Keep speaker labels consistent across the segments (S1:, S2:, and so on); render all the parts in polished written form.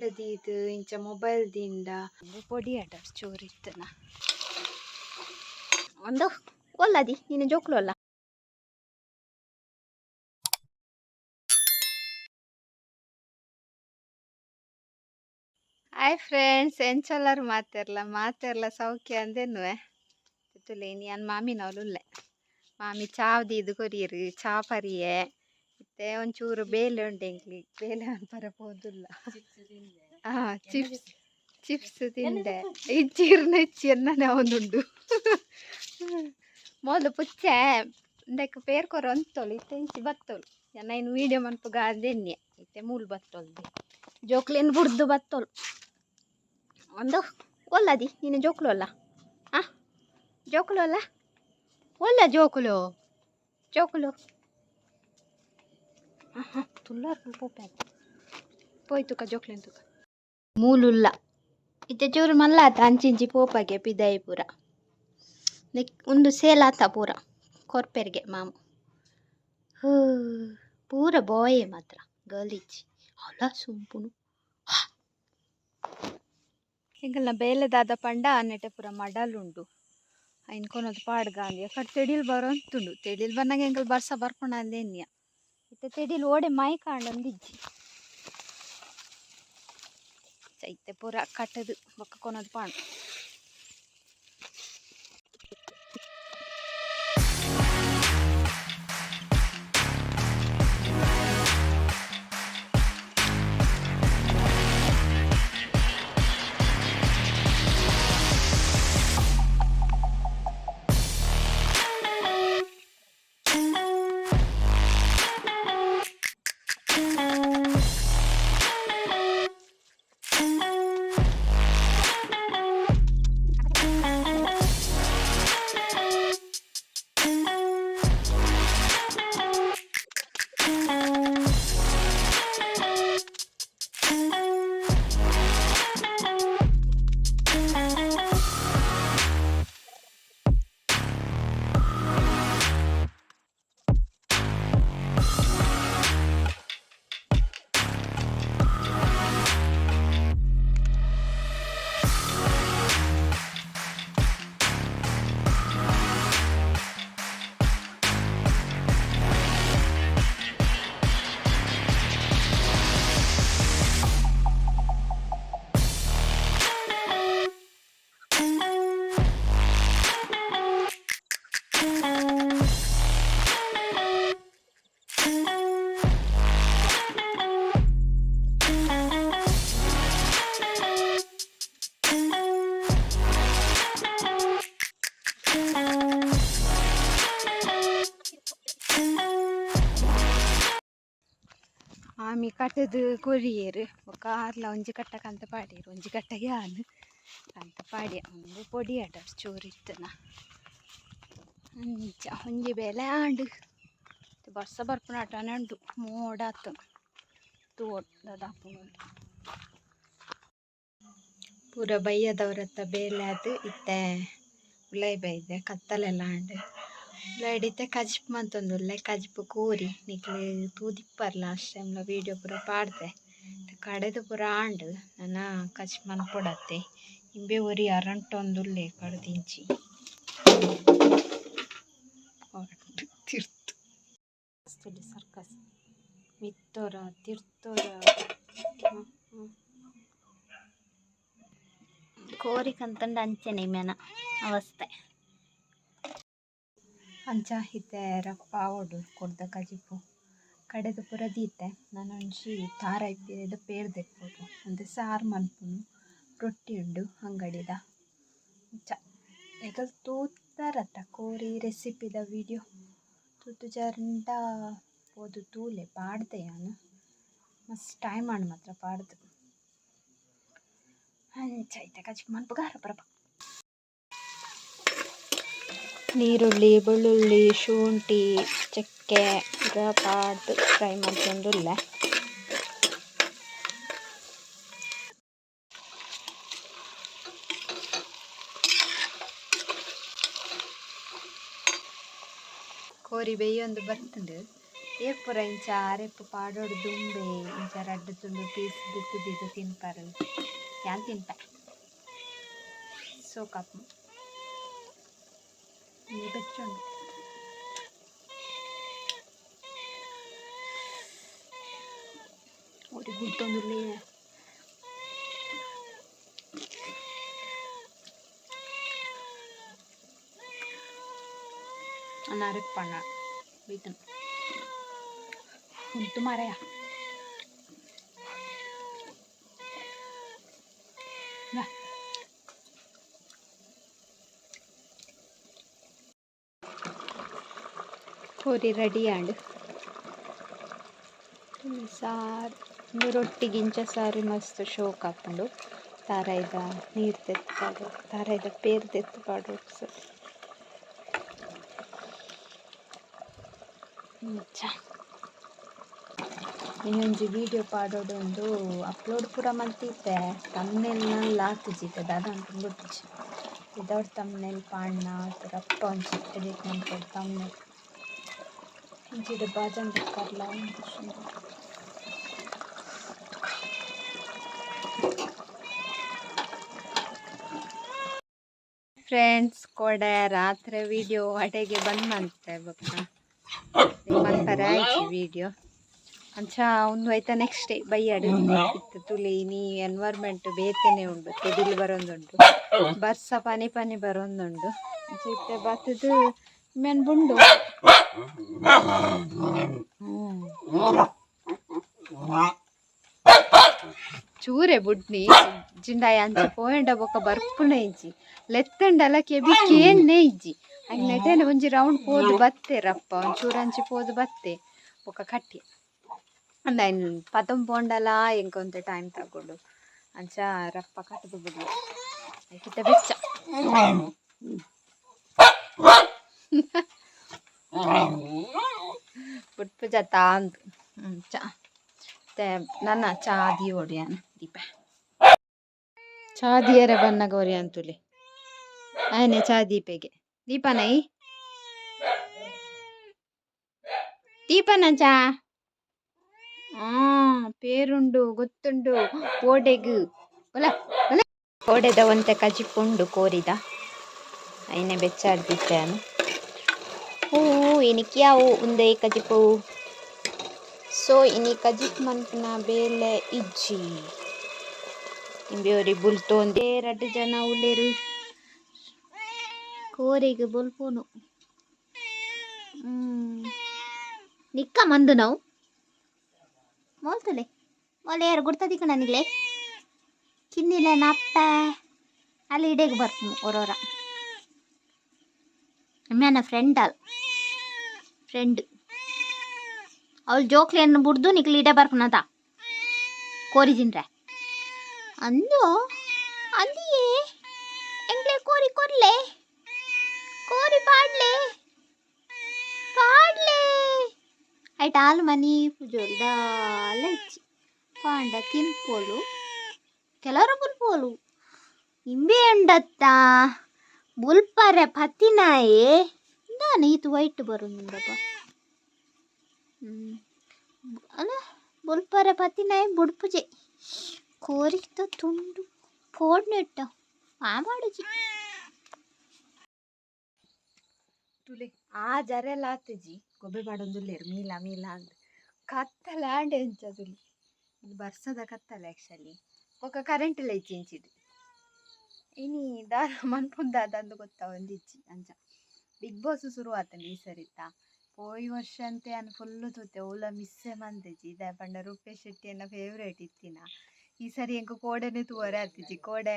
S1: ಪಿಜಿಂಡ ದೀದ್ ಇಂಚ ಮೊಬೈಲ್ ದಿಂಡ ಪೊಡಿ ಆಟ ಚೂರು ಇತ್ತನ ಒಂದು ಒಲ್ಲದಿ ನಿನ್ನ ಜೋಕುಲು ಅಲ್ಲ. ಹಾಯ್ ಫ್ರೆಂಡ್ಸ್, ಎಂಚೊಲ್ಲರು ಮಾತೆರ್ಲ ಮಾತೆರ್ಲ ಸೌಖ್ಯ ಅಂದೆನ್ನುವೆ. ತುಲೆ ಇನಿ ಮಾಮಿನವಲು ಉಲ್ಲೆ. ಮಾಮಿ ಚಾವ್ ದೀದ್ ಕೊರಿಯರು, ಚಾ ಪರಿಯೆ. ಇತ್ತೆ ಒಂಚೂರು ಬೇಲೆ ಉಂಟು ಎಂಕ್ಲಿ, ಬೇಲೆ ಅನ್ಪರ ಪೋದುಲ್ಲ. ಹಾ, ಚಿಪ್ಸ್ ಚಿಪ್ಸ್ ತಿಂದೆ. ಇಜ್ಜಿರ್ನ ಇಚ್ಚಿ ಎನ್ನನೆ ಒಂದುಂಡು. ಮೊದಲು ಪುಚ್ಚೆ ಇಂದಕ್ಕೆ ಪೇರ್ ಕೊರ ಅಂತೋಳು, ಇತ್ತೆ ಇಂಚಿ ಬತ್ತೋಳು. ಎನ್ನ ಇನ್ನು ವೀಡಿಯೋ ಮನ್ಪುಗ ಅಂದೆನ್ನೆ. ಇತ್ತೆ ಮೂಲು ಬತ್ತೋಲ್ದೆ, ಜೋಕ್ಲೆನ್ ಬುಡ್ದು ಬತ್ತೋಳು. ಒಂದು ಒಲ್ಲದಿ ನೀನು ಜೋಕುಲು ಅಲ್ಲ. ಆ ಜೋಕುಲು ಅಲ್ಲ, ಒಲ್ಲ ಜೋಕುಲು ಜೋಕುಲು. ಹಾಂ, ತುಲ್ಲಾರ್ ಪೋಪೆ ಪೋಯ್ ತುಕ ಜೋಕ್ಲೆನ್ ತುಕ ಮೂಲುಲ್ಲ. ಇತ್ತೆ ಚೂರು ಮಲ್ಲಾತ, ಅಂಚಿಂಚಿ ಪೋಪಗೆ ಪಿದಾಯಿ ಪೂರ. ನೆಕ್ ಉಂದು ಸೇಲಾತ ಪೂರ ಕೊರ್ಪೆರ್ಗೆ ಮಾಮು. ಹೂ, ಪೂರ ಬಾಯೇ ಮಾತ್ರ, ಗರ್ಲ್ ಇಜ್ಜಿ. ಅಲ್ಲ ಸುಂಪುನು ಎಂಕಲ್ನ ಬೇಲೆ ದಾದ ಪಂಡ ನೆಟೆ ಪೂರ ಮಡಲ್ ಉಂಡು. ಐನ್ ಕೊನೊದು ಪಾಡ್ಗ ಅಂದ್ ಕಟ್ ತೆಡಿಲ್ ಬರೋಂತುಂಡು. ತೆಡಿಲ್ ಬನ್ನಗ ಎಂಕಲ್ ಬರ್ಸ ಬರ್ಪುಂಡು ಅಂದೆನ್ಯ. ಇತ್ತೆ ತೆಡಿಲ್ ಓಡೆ ಮೈಕ್ ಆಂಡೊಂದಿಜ್ಜಿ. ಇತ್ತೆ ಪೂರ ಕಟ್ಟದು ಬೊಕ್ಕ ಕೊನೊದು ಪಾಂಡು. ಆಮಿ ಕಟ್ಟದು ಕೊರಿಯೆರ್ ಬೊಕ್ಕ ಆರ್ಲ ಒಂಜಿ ಕಟ್ಟ ಕಂತ ಪಾಡಿಯೆರ್, ಒಂಜಿ ಕಟ್ಟಗೆ ಆನ್ ಕಂತ ಪಾಡಿಯ. ಒಂದು ಪೊಡಿ ಆಟ ಚೂರು ಇತ್ತನ. ಅಂಚ ಒಂಜಿ ಬೇಲೆ ಆಂಡ್. ಬರ್ಸ ಬರ್ಪುನ ಉಂಡು, ಮೋಡ ಆತು. ತೂವೊಡು ದಾದ ಆಪುಂಡು. ಪೂರ ಬಯ್ಯದವರತ್ತ ಬೇಲೆ ಆದ್ ಇತ್ತೆ ಉಲಾಯಿ ಬೈದೆ. ಕತ್ತಲೆಲ್ಲ ಆಂಡ್. ಉಲಾಯಿಡ್ ಇತ್ತೆ ಕಜಿಪು ಮಂತೊಂದುಲ್ಲೆ. ಕಜಿಪು ಕೋರಿ ನಿಕ್ಲು ತೂದಿಪ್ಪರ್ ಲಾಸ್ಟ್ ಟೈಮ್ಲ ವೀಡಿಯೋ ಪೂರ ಪಾಡ್ದೆ. ಕಡೆದು ಪೂರ ಆಂಡ್, ನನ ಕಜಿಪು ಮನ್ಪೊಡತ್ತೆ. ಇಂಬೆ ಒರಿ ಅರಂಟೊಂದುಲ್ಲೆ ಕಡ್ದಿಂಚಿ ತಿರ್ತು ಸರ್ಕಸ್ ಮಿತ್ತೋರ ತಿರ್ತೋರ.
S2: ಕೋರಿ ಕಂತಂಡ ಅಂಚನೆ ಮೇನ ಅವಸ್ಥೆ.
S1: ಅಂಚ ಇತ್ತೆ ರಪ್ಪಾವೊಡು ಕೊರ್ದ ಕಜಿಪು. ಕಡೆದು ಪೂರ ದೀತೆ. ನನೊಂಜಿ ತಾರಾಯಿ ಪೇರ್ದ ಪೇರ್ ದೆಪ್ಪೊಡು, ಒಂತೆ ಸಾರು ಮನ್ಪುನು. ರೊಟ್ಟಿ ಉಂಡು ಅಂಗಡಿದ. ಅಂಚ ನಿಕುಲು ತೂತರತ್ತ ಕೋರಿ ರೆಸಿಪಿದ ವೀಡಿಯೋ ತೂತುಜಾರ್ಂಡ ಪೋದು ತೂಲೆ, ಪಾಡ್ದೆ ಯಾನ್. ಮಸ್ತ್ ಟೈಮ್ ಆಂಡ್ ಮಾತ್ರ ಪಾಡ್ದು. ಅಂಚ ಇತ್ತೆ ಕಜಿಪು ಮನ್ಪುಗ ರಪ್ಪ ರಪ್ಪ. ನೀರುಳ್ಳಿ, ಬೆಳ್ಳುಳ್ಳಿ, ಶುಂಠಿ, ಚಕ್ಕೆ ಪೂರ ಪಾಡ್ದು ಫ್ರೈ ಮಂತೊಂದುಲ್ಲೆ. ಕೋರಿ ಬೇಯೊಂದು ಬತ್ತುಂಡು. ಏರ್ಪುರ ಇಂಚ ಅರೆಪ್ಪು ಪಾಡೋಡು ದುಂಬೆ ಇಂಚ ರಡ್ಡ್ ತುಂಡು ಪೀಸ್ ದಿತ್ತು ದಿದ್ದು ತಿನ್ಪರು. ಯಾನ್ ತಿನ್ಪೆ ಸೋಕಾಪು ಬೆಚ್ಚುಂಡು. ಒರಿ ಗುತ್ತೊಂದುಲ್ಲೆ. ಅನ್ನ ಅರೆಪ್ಪಣ್ಣ ಬೀತನು ಉಂಟು ಮಾರಾಯ. ಬಾ. ಪೂರಿ ರೆಡಿ ಆಂಡ್. ಸಾರು ಉಂದು ರೊಟ್ಟಿ ಇಂಚ ಸಾರು ಮಸ್ತ್ ಶೋಕ್ ಆಪುಂಡು. ತಾರಾಯಿದ ನೀರು ದೆತ್ತ್ ಪಾಡೊಡು, ತಾರಾಯಿದ ಪೇರ್ ದೆತ್ತ್ ಪಾಡೊಡು ಸರಿ. ಇಂಚ ಇನ್ನೊಂಜಿ ವಿಡಿಯೋ ಪಾಡೊಡು. ಉಂದು ಅಪ್ಲೋಡ್ ಪೂರ ಮಲ್ತಿತ್ತೆ, ತಮ್ನೇಲ್ ನಲ್ಲ ಆತುಜಿ. ಇತ್ತೆ ದಾದ ಅನ್ಪುಂಡು ಗೊತ್ತುಜಿ. ವಿದೌಟ್ ತಮ್ನೇಲ್ ಪಾಡ್ನ ರಪ್ಪ ಒಂಜಿ ಎಡಿಟ್ ಮನ್ಪೊಡು ತಮ್ನೇಲ್. ಇಂಚಿಡ್ ಬಾಜನದ ಕರ್ಲ ಉಂಡು. ಫ್ರೆಂಡ್ಸ್, ಕೋಡೆ ರಾತ್ರಿ ವಿಡಿಯೋ ಅಡೆಗೆ ಬಂದ್ ಮಂತೆ, ಬೊಕ್ಕ ಮನ್ಪರೆ ಆಯ್ಜಿ ವಿಡಿಯೋ. ಅಂಚ ಉಂದು ಐತ ನೆಕ್ಸ್ಟ್ ಡೇ ಬಯ್ಯಡ್. ಇತ್ತೆ ತೂಲೆ, ಇನಿ ಎನ್ವೈರ್ಮೆಂಟ್ ಬೇತೆನೆ ಉಂಡು. ತೆಡಿಲ್ ಬರೊಂದುಂಡು, ಬರ್ಸ ಪನಿ ಪನಿ ಬರೊಂದುಂಡು. ಅಂಚ ಇತ್ತೆ ಬತ್ತುದು ಮೆನ್ ಬುಂಡು. ಚೂರೆ ಬುಡ್ನಿ ಜಿಂಡಾಯ ಅಂಚ ಪೋಯಂಡ ಬೊಕ ಬರ್ಪುನ ಇಜ್ಜಿ. ಲೆತ್ತಂಡಲ ಕೆಬಿ ಕೇನ್ನೆ ಇಜ್ಜಿ. ಅಂಗ್ ಒಂಜಿ ರೌಂಡ್ ಪೋದು ಬತ್ತೆರಪ್ಪ, ಒಂಚೂರು ಅಂಚಿ ಪೋದು ಬತ್ತೆ, ಬೊಕ ಕಟ್ಟಿ ಅಂದ ಪತೊಂದು ಪೋಂಡಲ ಎಂಕ್ ಒಂತೆ ಟೈಮ್ ತಗೊಂಡು. ಅಂಚ ರಪ್ಪ ಕಟ್ಟುದು ಬುಡ್ಲೆ. ಐಕಿತ ಬೆಚ್ಚ ಬುಡ್ಪುಜ ತಾಂದು. ಚಾ ನನ್ನ ಚಾ ದೀವೊಡು ಯಾನ್ ದೀಪ. ಚಾ ದಿಯರೆ ಬನ್ನಗ ಒರಿ ಅಂತುಲೆ ಆಯನೆ ಚಾ ದೀಪೆಗೆ. ದೀಪನೈ ದೀಪನ ಚಾ ಪೇರುಂಡು ಗೊತ್ತುಂಡು ಓಡೆಗ್. ಒಲ ಒಲ ಓಡೆದ ಒಂತೆ ಕಜಿಪುಂಡು ಕೋರಿದ, ಐನೆ ಬೆಚ್ಚಾಡ್ದಿತ್ತೆ ಯಾನು. ಹೂ ಇನಿಕ್ಯಾವು ಉಂದೆ ಕಜಿಪು. ಸೊ ಇನಿ ಕಜಿಪ್ ಮನ್ಪುನ ಬೇಲೆ ಇಜ್ಜಿ. ಇಂಬೆ ಒರಿ ಬುಲ್ತೊಂದೆ, ರಡ್ಡ್ ಜನ ಉಲ್ಲೆರ್.
S2: ಕೋರಿಗ್ ಬೊಲ್ಪುನು ನಿಕ್ಕ ಮಂದು ನಾವು ಮೋಲ್ತಲೆ ಮೊಲೆ ಯಾರು ಗುರ್ತದಿಕ್ಕ ನನಗ್ಲೆ ಕಿನ್ನಿಲೆ ನಪ್ಪ ಅಲ್ಲಿ ಇಡೆಗ್ ಬರ್ಪು ಒರೋರ. ನನ್ನ ಫ್ರೆಂಡ್ ಅಲ್ ಫ್ರೆಂಡ್ ಅವಳು ಜೋಕ್ಲೆನ್ ಬುಡ್ದು ನಿಕ್ಲು ಇಡೆ ಬರ್ಪುನದ ಕೋರಿ ತಿನ್ರೆ ಅಂದು ಅಂದಿಯೇ. ಎಂಕ್ಲೆ ಕೋರಿ ಕೊರ್ಲೆ, ಕೋರಿ ಪಾಡ್ಲೆ ಪಾಡ್ಲೆ. ಐಟ್ ಆಲ್ ಮನಿ ಪೂಜೋಲ್ ದಾಲ ಇಜ್ಜಿ. ಪಾಂಡ ತಿನ್ಪೋಲು, ಕೆಲವರು ಬುಲ್ಪೋಲು. ಇಂಬೆ ಉಂಡತ್ತ ಬುಲ್ಪರೆ ಪತ್ತಿನಾಯೆ ದಾನೆ ಈತ್ ವೈಟ್ ಬರುಂದುಂಡಪ್ಪ. ಅಲ್ಲ, ಬುಲ್ಪರೆ ಪತ್ತಿನಾಯೆ ಬುಡ್ಪುಜೆ. ಕೋರಿದ ತುಂಡು ಪೋಡ್ನೆಟ್ಟ ಆ ಮಾಡುಜಿ.
S1: ತುಲೆ, ಆ ಜರೆಲ ಆತುಜಿ. ಗೊಬ್ಬೆ ಪಾಡೊಂದುಲ್ಲೆರ್ ಮೀಲ ಮೀಲ ಅಂದ್. ಕತ್ತಲೆ ಆಂಡ್ ಎಂಚ ತುಲಿ. ಇದು ಬರ್ಸದ ಕತ್ತಲೆ ಆ್ಯಕ್ಚುಲಿ. ಬೊಕ ಕರೆಂಟ್ ಲ ಇಜ್ಜಿ ಇಂಚಿಡ್. ಇನಿ ದಾದ ಮನ್ಪುನ ದಾದ ಗೊತ್ತಾವೊಂದಿಜ್ಜಿ. ಅಂಚ ಬಿಗ್ ಬಾಸ್ ಸುರು ಆತುಂಡು ಈ ಸರಿತ. ಪೋಯಿ ವರ್ಷ ಅಂತೆ ಯಾನ್ ಫುಲ್ ತೂತೆ, ಒವ್ಲ ಮಿಸ್ಸೆ ಮಂತಿಜಿ. ದಾಯೆ ಪಂಡ ರೂಪೇಶ್ ಶೆಟ್ಟಿ ಎನ್ನ ಫೇವ್ರೇಟ್ ಇತ್ತಿನ. ಈ ಸರಿ ಎಂಕ್ ಕೋಡೆನೆ ತೂವರೆ ಆತಿಜಿ. ಕೋಡೆ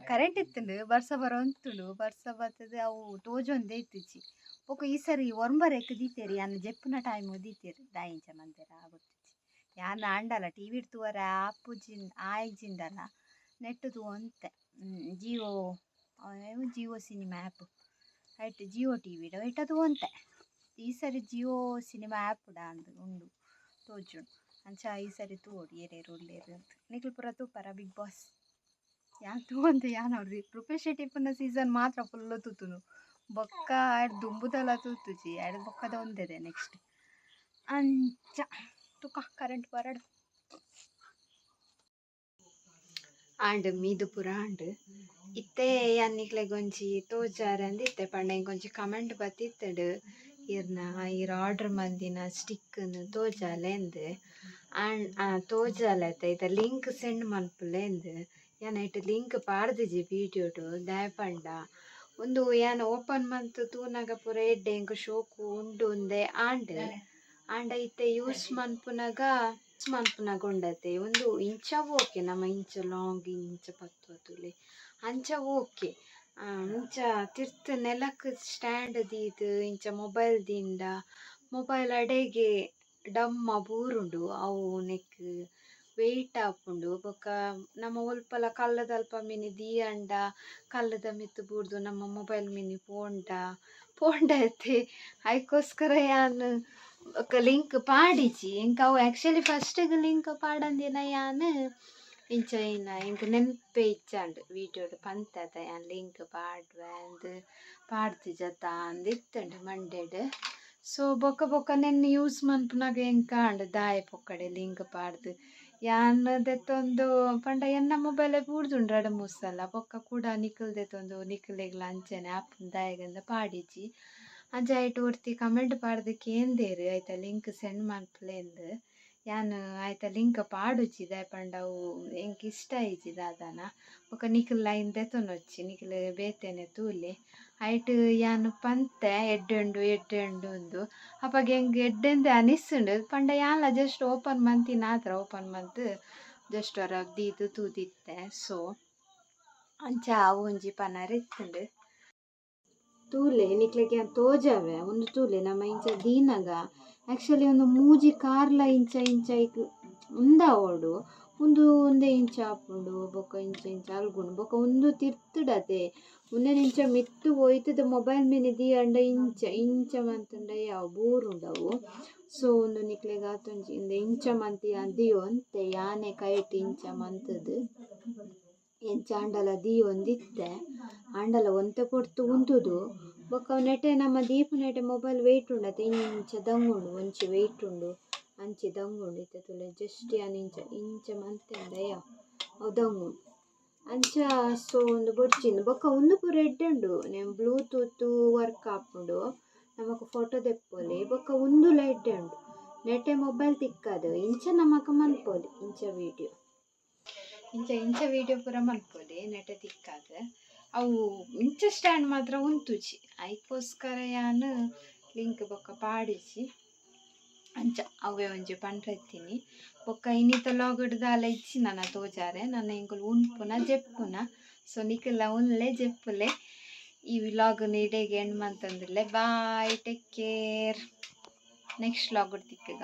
S1: ಕರೆಂಟ್ ಇತ್ತುಂಡು, ಬರ್ಸ ಬರೋಂತುಂಡು. ಬರ್ಸ ಬತ್ತುದು ಅವು ತೋಜೊಂದೇ ಇತ್ತಿಜಿ. ಬೊಕ ಈ ಸರಿ ಒರ್ಂಬರೆಕ್ ದೀತೆರ್, ಯಾನ್ ಜೆಪ್ಪುನ ಟೈಮ್ ದೀತೆರ್. ದಾಯೆ ಇಂಚ ಮಲ್ದೆರಾ ಗೊತ್ತಿಜ್ಜಿ. ಯಾನ್ ಆಂಡಲ ಟಿವಿಡ್ ತೂವರೆ ಆಪುಜಿ ಆಯಿಜಿಂಡಲ ನೆಟ್ ತೂವೊಂತೆ. ಜಿಯೋ ಜಿಯೋ ಸಿನಿಮಾ ಆ್ಯಪ್ ಐಟ್, ಜಿಯೋ ಟಿವಿಡ್ ಐಟ ತೂವೊಂತೆ. ಈ ಸರಿ ಜಿಯೋ ಸಿನಿಮಾ ಆ್ಯಪ್ ಅಂದ್ ಉಂಡು ತೋಜುಂಡು. ಅಂಚ ಈ ಸರಿ ತೂವೊಡು ಏರೇರು ಉಲ್ಲೆರ್ ಅಂದ್. ನಿಕುಲು ಪೂರ ತೂಪರ ಬಿಗ್ ಬಾಸ್? ಯಾನ್ ತೂವೊಂತೆ. ಯಾನ್ ಅವ್ರು ರೂಪೇಶ್ ಶೆಟ್ಟಿ ಇಪ್ಪುನ ಸೀಸನ್ ಮಾತ್ರ ಫುಲ್ ತೂತುನು. ಬೊಕ್ಕ ಆಯ್ಡ್ ದುಂಬುದಲ ತೂತುಜಿ. ಆಯ್ಡ್ ಬೊಕ್ಕದ ಒಂತೆದೆ ನೆಕ್ಸ್ಟ್. ಅಂಚ ತುಕ ಕರೆಂಟ್ ಬರಡು ಆಂಡ್ ಮೀದು ಪೂರ ಆಂಡ್. ಇತ್ತೆ ಯಾನ್ ನಿಕ್ಲೆಗ್ ಒಂಜಿ ತೋಜಾರೆ ಅಂದಿತ್ತೆ ಪಂಡ ಎಂಕೊಂಜಿ ಕಮೆಂಟ್ ಬತ್ತಿತ್ತುಂಡು ಇರ್ನ ಇರ್ ಆರ್ಡರ್ ಮಂದಿನ ಸ್ಟಿಕ್ನು ತೋಜಾಲೆ ಅಂದ್. ಆಂಡ್ ತೋಜಾಲೆ ಅತ್ತ ಐತ ಲಿಂಕ್ ಸೆಂಡ್ ಮನ್ಪುಲೆ ಅಂದ್. ಯಾನ್ ಐಟ್ ಲಿಂಕ್ ಪಾಡ್ದಿಜಿ ವೀಡಿಯೋಡು ದಾಯೆ ಪಂಡ ಉಂದು ಯಾನ್ ಓಪನ್ ಮಂತ್ ತೂನಗ ಪೂರ ಎಡ್ಡೆ ಎಂಕ್ ಶೋಕು ಉಂಡು ಉಂದೆ ಆಂಡ್. ಆಂಡ ಇತ್ತೆ ಯೂಸ್ ಮನ್ಪುನಗ ಯೂಸ್ ಮನ್ಪುನಗ ಉಂಡತೆ ಉಂದು ಇಂಚ ಓಕೆ ನಮ ಇಂಚ ಲಾಂಗ್ ಇಂಚ ಪತ್ತುವ ತೂಲೆ ಅಂಚ ಓಕೆ. ಇಂಚ ತಿರ್ತ್ ನೆಲಕ್ ಸ್ಟ್ಯಾಂಡ್ ದೀದ್ ಇಂಚ ಮೊಬೈಲ್ ದೀಂಡ ಮೊಬೈಲ್ ಅಡೆಗೆ ಡಮ್ಮ ಬೂರುಂಡು ಅವು ನೆಕ್ ವೆಯ್ಟ್ ಆಪುಂಡು. ಬೊಕ ನಮ ಒಲ್ಪಲ ಕಲ್ಲುದಲ್ಪ ಮಿನಿ ದೀಯಂಡ ಕಲ್ಲುದ ಮಿತ್ತ್ ಬೂರ್ದು ನಮ್ಮ ಮೊಬೈಲ್ ಮಿನಿ ಪೋಂಡ ಪೋಂಡ ಅತೆ ಐಕೋಸ್ಕರ ಯಾನ್ ಬೊಕ ಲಿಂಕ್ ಪಾಡಿಜಿ. ಎಂಕ್ ಅವು ಆಕ್ಚುಲಿ ಫಸ್ಟ್ ಗ್ ಲಿಂಕ್ ಪಾಡಂದಿನ ಯಾನ್ ಇಂಚ ಇನ ಎಂಕ್ ನೆನ್ಪೇ ಇಜ್ಜಾಂಡ್ ವೀಡಿಯೋಡ್ ಪಂತೆ ಅತ ಯಾನ್ ಲಿಂಕ್ ಪಾಡ್ವೆ ಅಂದ್ ಪಾಡ್ದಿಜತ ಅಂದ್ ಇತ್ತುಂಡು ಮಂಡೆಡ್. ಸೊ ಬೊಕ ಬೊಕ ನೆನ್ ಯೂಸ್ ಮನ್ಪುನಗ ಎಂಕ್ ಆಂಡ್ ದಾಯೆ ಪೊಕ್ಕಡೆ ಲಿಂಕ್ ಪಾಡ್ದು ಯಾನ್ ದೆತ್ತೊಂದು ಪಂಡ ಎನ್ನ ಮೊಬೈಲ್ ಬೂರ್ದುಂಡು ರಡ್ಡ್ ಮೂಜಿ ಸಲ ಬೊಕ್ಕ ಕುಡ ನಿಕುಲು ದೆತ್ತೊಂದು ನಿಕುಲೆಗ್ಲ ಅಂಚನೆ ಆಪುಂಡು ದಾಯೆಗಂದ್ ಪಾಡಿಜಿ. ಅಂಚ ಐಟ್ ಒರ್ತಿ ಕಮೆಂಟ್ ಪಾಡ್ದು ಕೇಂದೇರ್ ಐತ ಲಿಂಕ್ ಸೆಂಡ್ ಮನ್ಪುಲೆ ಅಂದ್. ಯಾನ್ ಐತ ಲಿಂಕ್ ಪಾಡುಜಿ ದಾಯೆ ಪಂಡ ಅವು ಎಂಕ್ ಇಷ್ಟ ಇಜ್ಜಿ ದಾದನ. ಬೊಕ ನಿಕುಲು ಐನ್ ದೆತೊನೊಚ್ಚಿ ನಿಕುಲು ಬೇತೆನೆ ತೂಲೆ. ಐಟ್ ಯಾನ್ ಪಂತೆ ಎಡ್ಡೆ ಉಂಡು ಎಡ್ಡೆ ಉಂಡು ಅಂದು. ಅಪಗ ಎಂಕ್ ಎಡ್ಡೆಂದೆ ಅನಿಸುಂಡು ಪಂಡ ಯಾನ್ಲ ಜಸ್ಟ್ ಓಪನ್ ಮಂತಿನಾತ್ರ ಓಪನ್ ಮಂತ್ ಜಸ್ಟ್ ಒರ ದೀದ್ ತೂದಿತ್ತೆ. ಸೊ ಅಂಚ ಅವು ಒಂಜಿ ಪನರೆ ಇತ್ತುಂಡು. ತೂಲೆ ನಿಕ್ಲೆಗ್ ಯಾನ್ ತೋಜಾವೆ ಉಂದು ತೂಲೆ ನಮ ಇಂಚ ದೀನಗ ಆಕ್ಚುಲಿ ಉಂದು ಮೂಜಿ ಕಾರ್ಲ ಇಂಚ ಇಂಚ ಐಕ್ ಉಂದಾವೊಡು. ಉಂದು ಉಂದೇ ಇಂಚ ಆಪುಂಡು ಬೊಕ ಇಂಚ ಇಂಚ ಅಲ್ಗುಂಡು ಬೊಕ ಉಂದು ತಿರ್ತುಡತೆ ಉಂದೆನ್ ಇಂಚ ಮಿತ್ತ್ ಒಯ್ತುದು ಮೊಬೈಲ್ ಮಿನಿ ದೀಯಂಡ ಇಂಚ ಇಂಚ ಮಂತುಂಡ ಯಾವು ಬೂರುಂಡು ಅವು. ಸೊ ಉಂದು ನಿಕ್ಲೆಗ್ ಆತೊಂಜಿ ಇಂದು ಇಂಚ ಮಂತ್ ಯಾನ್ ದೀವೊಂತೆ ಯಾನೆ ಕೈಟ್ ಇಂಚ ಮಂತುದು ಎಂಚ ಆಂಡಲ ದೀವೊಂದಿತ್ತೆ. ಆಂಡಲ ಒಂತೆ ಪೊರ್ತು ಉಂತುದು ಬೊಕ ನೆಟೆ ನಮ ದೀಪುನೆಟೆ ಮೊಬೈಲ್ ವೆಯ್ಟ್ ಉಂಡತೆ ಇಂಚ ದಂಗುಂಡು ಒಂಚಿ ವೆಯ್ಟ್ ಉಂಡು ಅಂಚಿ ದಂಗುಂಡು ಇತ್ತೆ ತೂಲೆ ಜಸ್ಟ್ ಯಾನ್ ಇಂಚ ಇಂಚ ಮಂತೆಂಡ ಯಾವು ಅವು ದಂಗುಂಡು ಅಂಚ. ಸೊ ಉಂದು ಬೊಡ್ಚಿಂದು. ಬೊಕ ಉಂದು ಪೂರ ಎಡ್ಡೆ ಉಂಡು ನೇಮ್ ಬ್ಲೂಟೂತ್ ವರ್ಕ್ ಆಪುಂಡು ನಮಕ್ ಫೋಟೋ ದೆಪ್ಪೊಲಿ. ಬೊಕ ಉಂದುಲ ಎಡ್ಡೆ ಉಂಡು ನೆಟೆ ಮೊಬೈಲ್ ತಿಕ್ಕದು ಇಂಚ ನಮಕ್ ಮನ್ಪೊಲಿ ಇಂಚ ವೀಡಿಯೋ ಇಂಚ ಇಂಚ ವೀಡಿಯೋ ಪೂರ ಮನ್ಪೊಲಿ ನೆಟೆ ತಿಕ್ಕದು. ಅವು ಇಂಚ ಸ್ಟ್ಯಾಂಡ್ ಮಾತ್ರ ಉಂತುಜಿ ಐಕೋಸ್ಕರ ಯಾನ್ ಲಿಂಕ್ ಬೊಕ ಪಾಡಿಜಿ. ಅಂಚ ಅವ್ವೆ ಒಂಜಿ ಪಂಡ್ರೆ ಇತ್ತೀನಿ. ಬೊಕ್ಕ ಇನಿತ ಲಾಗ್ ದಾಲ ಇಜ್ಜಿ ನನ ತೋಜಾರೆ. ನನ ಎಂಕುಲು ಉನ್ಪುನ ಜೆಪ್ಪುನ. ಸೊ ನಿಕುಲ್ಲ ಉನ್ಲೆ ಜೆಪ್ಪುಲೆ. ಈ ವ್ಲಾಗ್ ಇಡೆಗ್ ಎಂಡ್ ಮಂತೊಂದುಲ್ಲೆ. Bye, take care. Next vlog ತಿಕ್ಕುಗ.